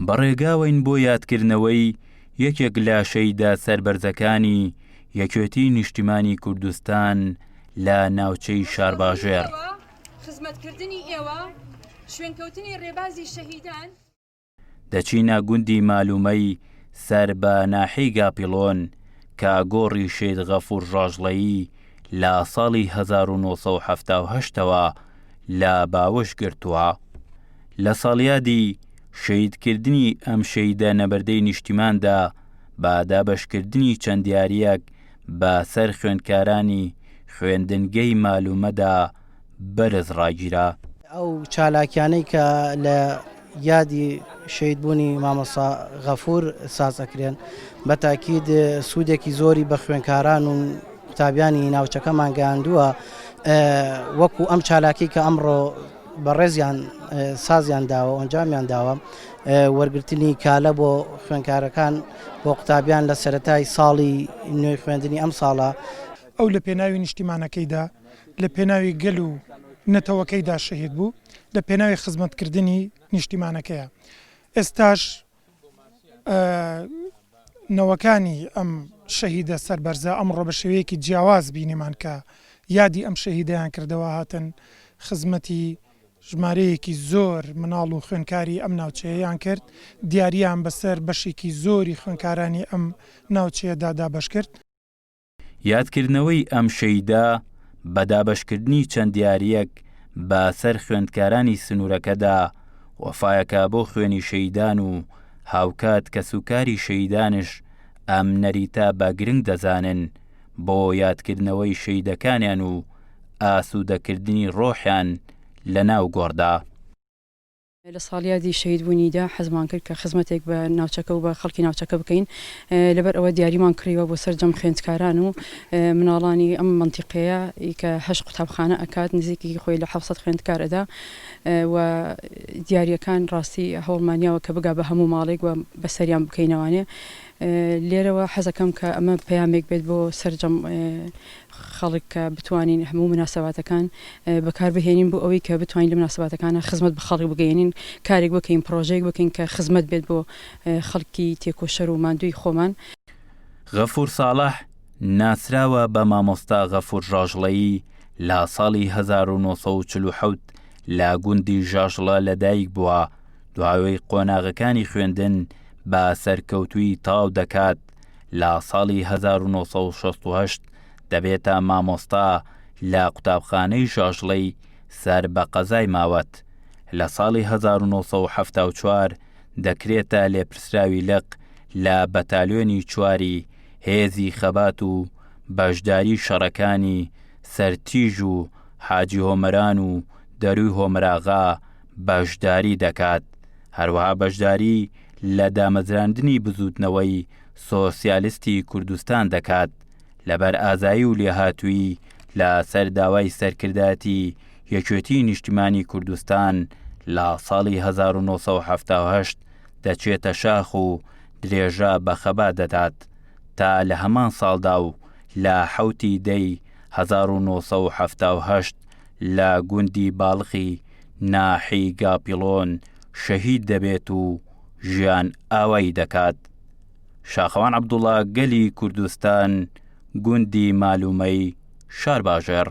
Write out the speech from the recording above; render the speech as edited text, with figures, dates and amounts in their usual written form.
بەڕێگاوەین بۆ یادکردنەوەی یەکێک لە شەهیدە سەربەرزەکانی یەکێتی نیشتیمانی کوردستان لە ناوچەی شارباژێڕ. خزمەتکردنی ئێوە، شوێنکەوتنی ڕێبازی شەهیدان. دەچینە گوندی مالومەی سەر بە ناحیەی گاپیڵۆن کە گۆڕی شەهید غەفور ژاژڵەیی لە ساڵی 1970 ەوە لە باوەش گرتووە. لە ساڵیادی شەهیدکردنی ئەم شەهیدە نەبەردەی نیشتیماندا بە دابەشکردنی چەند دیارییەک بە سەر خوێندکارانی خوێندنگەی مالومەدا بەرز ڕاگیرا. ئەو چالاکیانەی کە لە یادی شەهید بوونی مامۆستا غەفور ساز ئەکرێن بە تاکید سوودێکی زۆری بە خوێنکاران و قوتابیانی ناوچەکەمان گەیاندووە وەکو ئەم چالاکی کە ئەمڕۆ بەڕێزیان سازیان داوە ئەنجامیان داوە وەرگرتنی کالە بۆ خوێنکارەکان بۆ قوتابیان لە سەتای ساڵی نوێی خوێندنی ئەم ساڵە. ئەو لە پێناوی نیشتیمانەکەیدا، لە پێناوی گەل و نەتەوەکەیدا شەهید بوو، لە پێناوی خزمەتکردنی نیشتیمانەکەیە. ئێستاش نەوەکانی ئەم شەهیدە سەربەرزە ئەمڕۆ بە شێوەیەکی جیاواز بینیمان کە یادی ئەم شەهیدەیان کردەوە هاتن خزمەتی ژمارەیەکی زۆر مناڵ و خوێندکاری ئەم ناوچەیەیان کرد، دیارییان بەسەر بەشێکی زۆری خوێندکارانی ئەم ناوچەیەدا دابەش کرد. یادکردنەوەی ئەم شەهیدە بە دابەشکردنی چەند دیارییەک بە سەر خوێندکارانی سنوورەکەدا وەفایەکە بۆ خوێنی شەهیدان و هاوکات کەسوکاری شەهیدانش ئەم نەریتە بە گرنگ دەزانن بۆ یادکردنەوەی شەهیدەکانیان و ئاسوودەکردنی ڕۆحیان لە ناو گۆڕدا. لە ساڵیادی شەهیدبوونیدا حەزمان کرد کە خزمەتێک بە ناوچەکە و بە خەڵکی ناوچەکە بکەین، لەبەر ئەوە دیاریمان کڕیوە بۆ سەرجەم خوێندکاران و مناڵانی ئەم مەنتیقەیە کە هەشت قوتابخانە ئەکات نزیکی خۆی لە 700 خوێندکار ئەدا و دیاریەکان ڕاستی هەوڵمانیاوە کە بگا بە هەموو ماڵێک و بەسەریان بکەینەوانێ لێرەوە حەزەکەم کە ئەمە پەیامێک بێت بۆ سەرجەم خەڵک کە بتوانین هەموو موناسەباتەکان بەکار بهێنین بۆ ئەوەی کە بتوانین لە موناسەباتەکانا خزمەت بە خەڵک بگەیەنین، کارێک بکەین، پڕۆژەیەک بکەین کە خزمەت بێت بۆ خەڵکی تێکۆشەر و ماندووی خۆمان. غەفور ساڵح ناسراوە بە مامۆستا غەفور ژاژڵەیی لە ساڵی 1947 لە گوندی ژاژڵە لەدایک بووە، دوای قۆناغەکانی خوێندن بە سەرکەوتوویی تەواو دەکات، لە ساڵی 1968 دەبێتە مامۆستا لە قوتابخانەی ژاژڵەی سەر بە قەزای ماوەت. لە ساڵی 1974 دەکرێتە لێپرسراوی لق لە بەتالیۆنی چواری هێزی خەبات و بەشداری شەڕەکانی سەرتیژ و حاجی هۆمەران و دەروی هۆمەراغا بەشداری دەکات. هەروەها بەشداری لە دامەزراندنی بزووتنەوەی سۆسیالستی کوردستان دەکات، لەبەر ئازایی و لێهاتوویی لە سەر داوای سەرکردایەتی یەکێتی نیشتیمانی کوردستان لە ساڵی 1970 دەچێتە شاخ و درێژە بە خەبات دەدات تا لە هەمان ساڵدا و لە حەوتی دەی 1970 لە گوندی باڵخی ناحی گاپیڵۆن شەهید دەبێت و ژیان ئاوایی دەکات. شاخەوان عەبدوڵا گەلی کوردستان گوندی مالومەی شارباژێڕ.